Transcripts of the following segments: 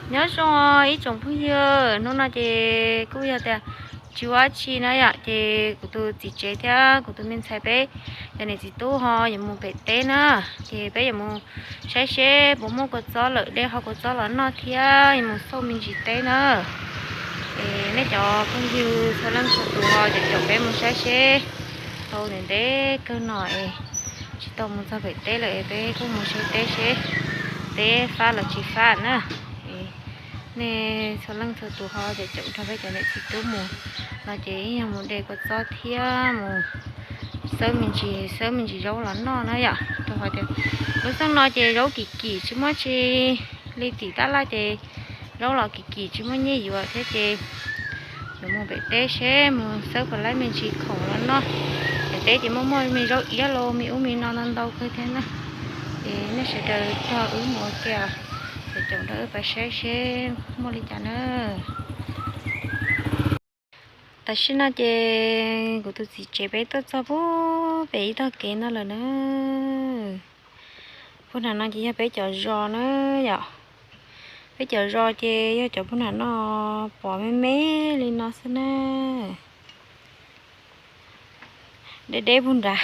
Nyob zoo ib tsoom phooj ywg, hnub no ces kuj yog tias tsis ua dab tsi na yom, ces kuv tus txiv tsev thiab kuv tus me ntxhais peb cov niam txiv tub ho yuav mus pem teb na, ces peb yuav mus saib seb puas muaj kua txob lawm de ho kua txob los noj thiab yuav mus xauj me ntsis teb na. Es nej cov phooj ywg txhua leej txhua tus ho caum caum peb mus saib seb tau ntev ntev kawg no es tsis tau mus txog pem teb lawm es peb kuj mus saib teb seb teb fab los tsis fab na. Nej txhua leej txhua tus ho caum caum nrog peb cov niam txiv tub mus no ces yog mus de kua txob thiab mus xawb me ntsis, xawb me ntsis zaub los noj na yom. Rau qhov tias lub xyoo no ces zaub kim kim tsis muaj tsi li tim tab laj ces zaub los kim kim tsis muaj nyiaj yuav thiab ces yuav mus pem teb seb mus xawb puas laib me ntsis khoom los noj. Pem teb ces muaj muaj me zaub iab los me ub me no ntau ntau kawg thiab na. Ces nej sawv daws nrog wb mus ua ke, caum caum nrog wb pab saib seb muaj li cas na. Tam sim no ces kuv tus txiv tsev peb tuaj txog pub pem ib tog kev no lawm na. Puag nram no ces yog peb cov zos na yom. Peb cov zos ces yog cov puag nram no pom me me li no xwb na. Deb deb puag nrad,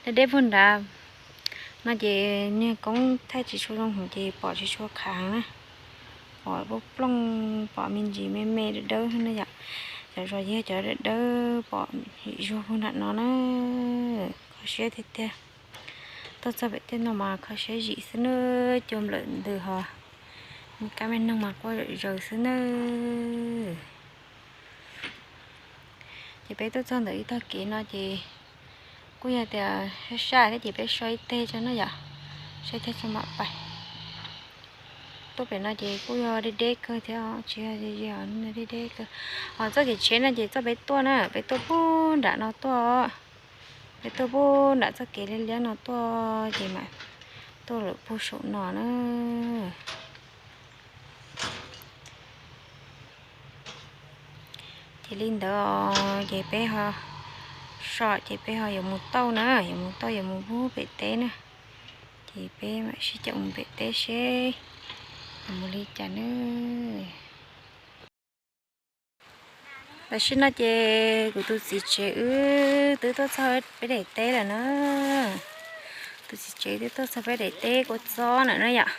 deb deb puag nrad no ces niag koob thaij tsis tshua zoo heev ces pom tsis tshua khav na. Pom plooj plooj, pom me ntsis me me dawb dawb na yom. Cov zos yog cov dawb dawb pom yim zuag puag nram no na. Kho siab tiag tiag. Tuaj txog pem tej no mas kho siab zim xwb na, cua nplawm ntws ho me kab me noog mas quaj zom zaws xwb na. Ces peb tuaj txog ntawm ib tog kev no ces kuj yog tias sab sab thiab ces peb so ib teg tso na yom, so ib teg tso mam pais. Tuaj pem no ces kuj yog deb deb kawg thiab, tsis yog ze ze, deb deb kawg. Ho txoj kev tsheb no ces txoj peb tuaj na, peb tuaj pub nram no tuaj, peb tuaj pub nram txoj kev liab liab no tuaj ces mam tuaj lawm puag saum no na. Ces li ntawd ces peb ho so ces peb ho yuav mus tauj na, yuav mus tauj yuav mus pub pem teb na. Ces peb mam sib caum mus pem teb seb yuav mus li cas na. Tam sim no ces kuv tus txiv tsev wb twb tuaj txog peb daim teb lawm na. Tus txiv tsev twb tuaj txog peb daim teb kua txob na na yom.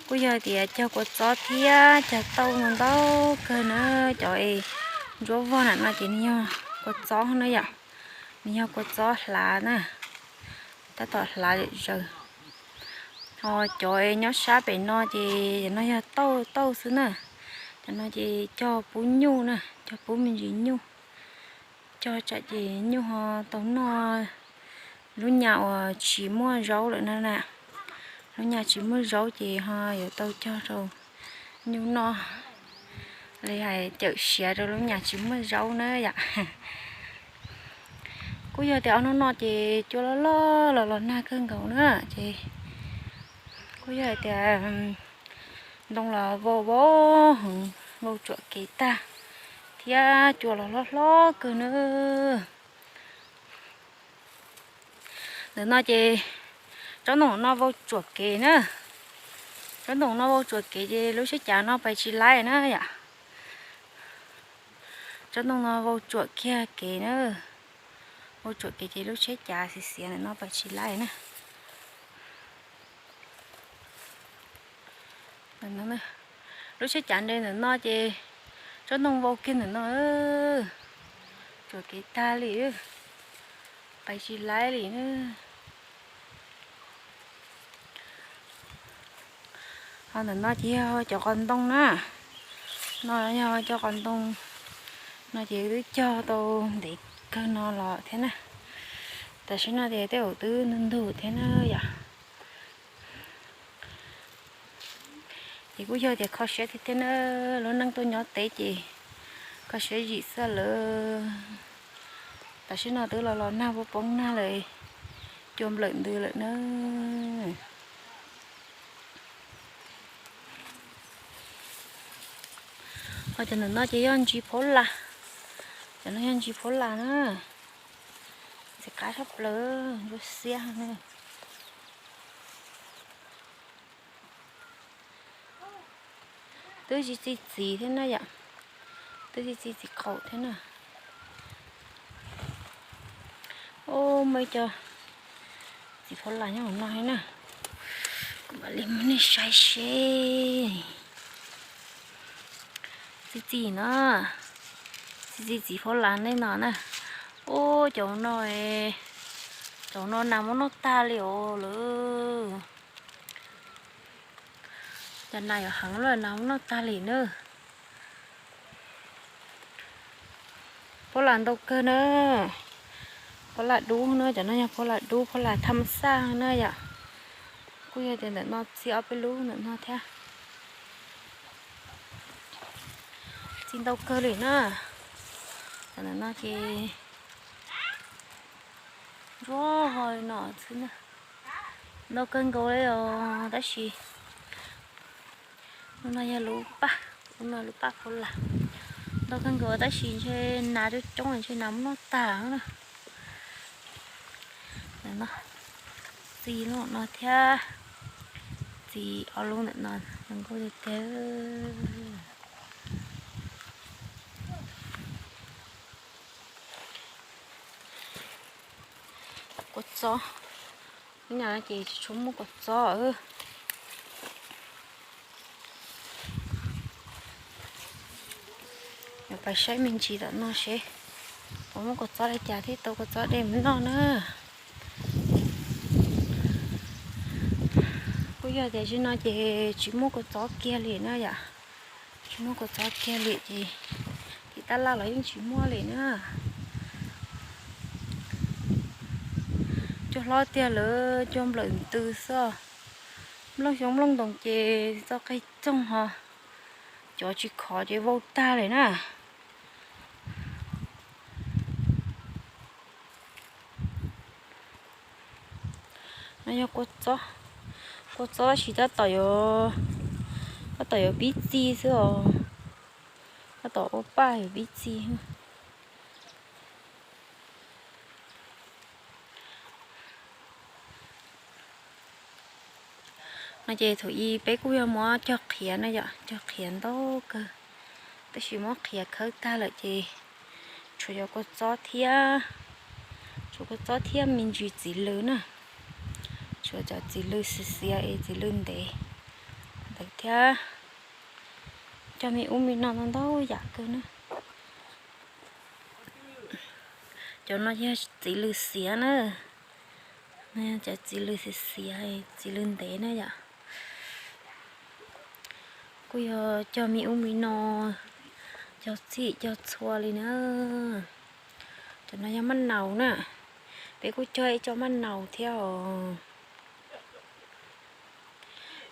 Kuj yog tias cog kua txob thiab cog tauj ntau kawg na. Cov es ntsuab vog na no ces nws yog kua txob na yom. Nws yog kua txob hlav na, tab tom hlav zom zaws. Ho cov nyob sab pem no ces no yog tauj tauj xwb na. Cov no ces cog pub nyuj na, cog pub me ntsis nyuj. Cog tsam ces nyuj ho tau noj lub nyas uas tsis muaj zaub lawm na na. Lub nyas tsis muaj zaub ces ho yuav tau cog rau nyuj noj li hais cawm siav rau lub nyas tsis muaj zaub na yom. Kuj yog tias ob hnub no ces cua loj loj los los nag kawg nkaus na ces kuj yog hais tias ntoo los vau vau heev, vau tsuam kev tag thiab cua los hlob hlob kawg na. Ntawm no ces tsob ntoo no vau tsuam kev na. Tsob ntoo no vau tsuam kev ces lub tsheb cav no pais tsis laib na yom. Tsob ntoo no vau tsuam kiag kev na. Vau tsuam kev ces lub tsheb cav xiav xiav ntawm no pais tsis laib na. Lub tsheb cav nres ntawm no ces tsob ntoo vau kiag ntawm no, tsuam kev tag li, pais tsis laib li na. Ho ntawm no ces yog cov qos ntoo na. No yog cov qos ntoo no ces twb cog tau ntev kawg no los thiab na. Tam sim no ces tej zaum twb ntug ntug thiab na yom. Ces kuj yog tias kho siab tiag tiag na, lub neej tuaj nyob teb ces kho siab zim xwb lawm. Tam sim no twb los los nag poob poob nag lawm, cua nplawm ntws lawm na. Ho cov ntawm no ces yog ntsis phaub las, cov no yog ntsis phaub las na, ntxim qab tshaj plaws, ntsuab xiab na. Twb tsis txi txiv thiab na yom, twb tsis txi txiv qaum thiab na. Ub, muaj ib co txiv phaub las nyob hauv no thiab na. Kuv mam li muab nej saib seb. Txi txiv no, txi txiv txiv phaub las nej no na. Ub, cov no, cov no nas muab noj tag li os lawm. Cov nas yuav heev lawm, nas muab noj tag li na. Phaub las ntau kawg na. Phaub las dub na, cov no yog phaub las dub, phaub las tham xaj na yom. Kuj yog tias ntawm no txi ob peb lub ntawm no thiab. Txi ntau kawg li na. Cov ntawm no ces ntsuab ho li no xwb na. Ntau kawg nkaus li os, tab sis lub no yog lub paj, lub no lub paj phaub las. Ntau kawg nkaus tab sis ntshe nas coob coob ntshe nas muab noj tag na. Txi lub no thiab, txi ob lub ntawm no zoo nkauj tiag tiag. Kua txob, ib no ces tsis tshua muaj kua txob. Yuav pais saib me ntsis tom no seb puas muaj kua txob li cas thiaj tau kua txob de mus noj na. Kuj yog tias zaum no ces tsis muaj kua txob kiag li na yom. Tsis muaj kua txob kiag li ces tim tab laj los yeej tsis muaj li na. Cua hlob tiag lawm, cua nplawm ntws xwb. Nplooj xyoob nplooj ntoos ces txoj qig txoog ho, cov tsis khov ces vau tag li na. No yog kua txob, kua txob tab sis tab tom yuav, tab tom yuav pib txi xwb os. Tab tom ua paj yuav pib txi. No ces thaum ub peb kuj yog muab cog qhiav na yom, cog qhiav ntau kawg, tab sis muab qhiav khawb tag lawm ces tshuav cov kua txob thiab, tshuav kua txob thiab me ntsis txiv lws na, tshuav cov txiv lws xiav xiav es txiv lws ntev ntawd thiab, cog me ub me no ntau ntau yam kawg na. Cov no yog txiv lws xiav na, cov txiv lws xiav xiav, txiv lws ntev na yom. Kuj yog cog me ub me no, cog txhij cog txhua li na. Cov no yog maj naus na, peb kuj cog ib co maj naus thiab os.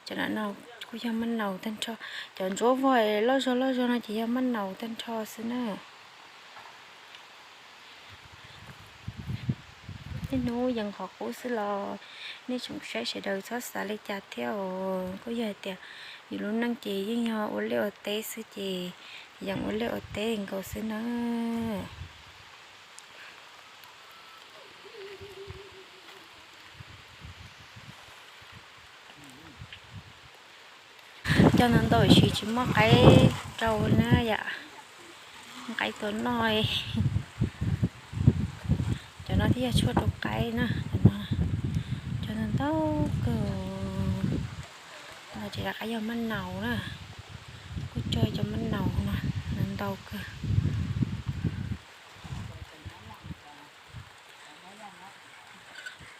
Cov no kuj yog maj naus tag nrho, cov ntsuab vog loj zog loj zog no ces yog maj naus tag nrho xwb na. Niaj hnub yees qhov qub xwb los nej tsoom saib sawv daws txhob xav li cas thiab os. Kuj yog hais tias yus lub neej ces yeej yog ua liaj ua teb xwb ces yees ua liaj ua teb nkaus xwb na. Cog ntau ntau tiam sis tsis muaj qaib rau na yom, qaib tuaj noj. Cov no thiaj yog tshuaj rau qaib na. Cov no ntau kawg. Cov no ces rov qab yog maj naus na, kuj cog cov maj naus no ntau kawg.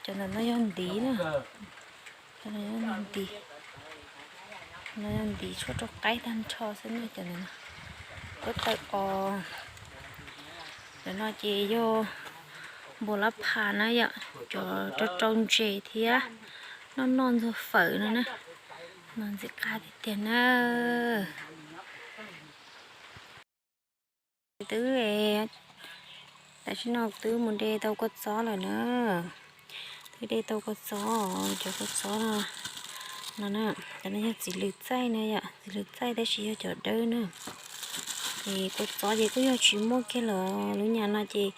Cov ntawm no yog ntiv na, cov no yog ntiv, no yog ntiv tshuaj rau qaib tag nrho xwb na. Cov ntawm no kuj tawm os. Cov no ces yog npua lab phas na yom, cov rau rau ntses thiab noj noj ntxuag fawm no na. No ntxim qab tiag tiag na. Twb, tam sim no twb mus de tau kua txob lawm na. Twb de tau kua txob, cov kua txob no, no na, cov no yog txiv lws txaij na yom, txiv lws txaij tab sis yog cov dawb na. Ces kua txob ces kuj yog tsis muaj kiag lawm, lub nyam no ces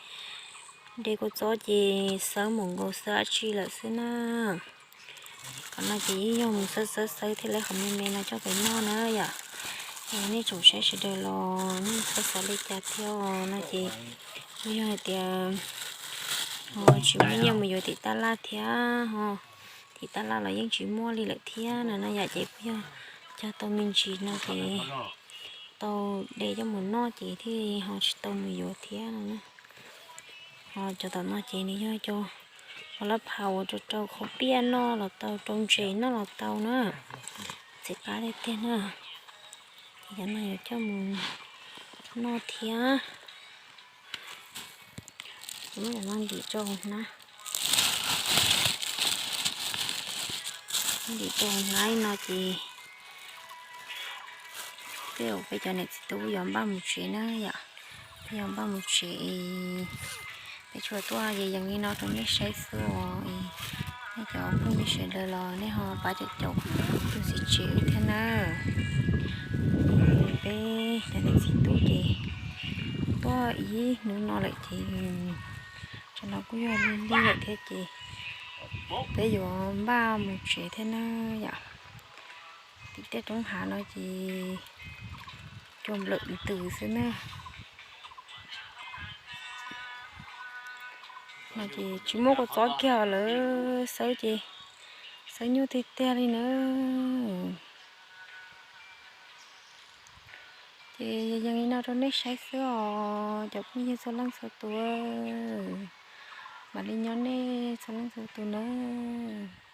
de kua txob ces xawb mus nkaus xawb dab tsi lawm xwb na. Qhov no ces yeej yog mus xawb xawb xawb thiaj li qhov me me no coj pem noj na yom. Nej tsoom saib sawv daws los nej txhob xav li cas thiab no ces kuj yog hais tias tsis muaj nyiaj mus yuav tim tab laj thiab ho, tim tab laj los yeej tsis muaj li lawm thiab no na yom. Ces kuj yog cog tau me ntsis no ces tau de coj mus noj ces thiaj ho tsis tau mus yuav thiab no na. Ho cov tom no ces nws yog cov lab phau uas rau rau qhauv piaj noj los tau, rau ntses noj los tau na. Txiv qab tiag tiag na. Ces cov no yuav coj mus noj thiab. Muab cov no ntim rau hauv hnab, ntim rau hauv hnab li no ces tej zaum peb cov niam txiv tub yuav npaj mus tsev na yom. Peb yuav npaj mus tsev, peb tsuas tuaj yees yees li no rau nej saib xwb os. Nej cov phooj ywg sawv daws los nej ho pab caum caum tus txiv tsev wb thiab na. Peb cov niam txiv tub ces tuaj ib hnub no lawm ces tsam no kuj yog lig lig lawm thiab ces peb yuav npaj mus tsev thiab na yom. Tim tej roob hav no ces cua nplawm ntws xwb na. No ces tsis muaj kua txob kiag lawm, xawb ces xawb nyuaj tiag tiag li na. Ces yees yees li no rau nej saib xwb os cov phooj ywg txhua leej txhua tus. Mam li nyob nej txhua leej txhua tus nawb.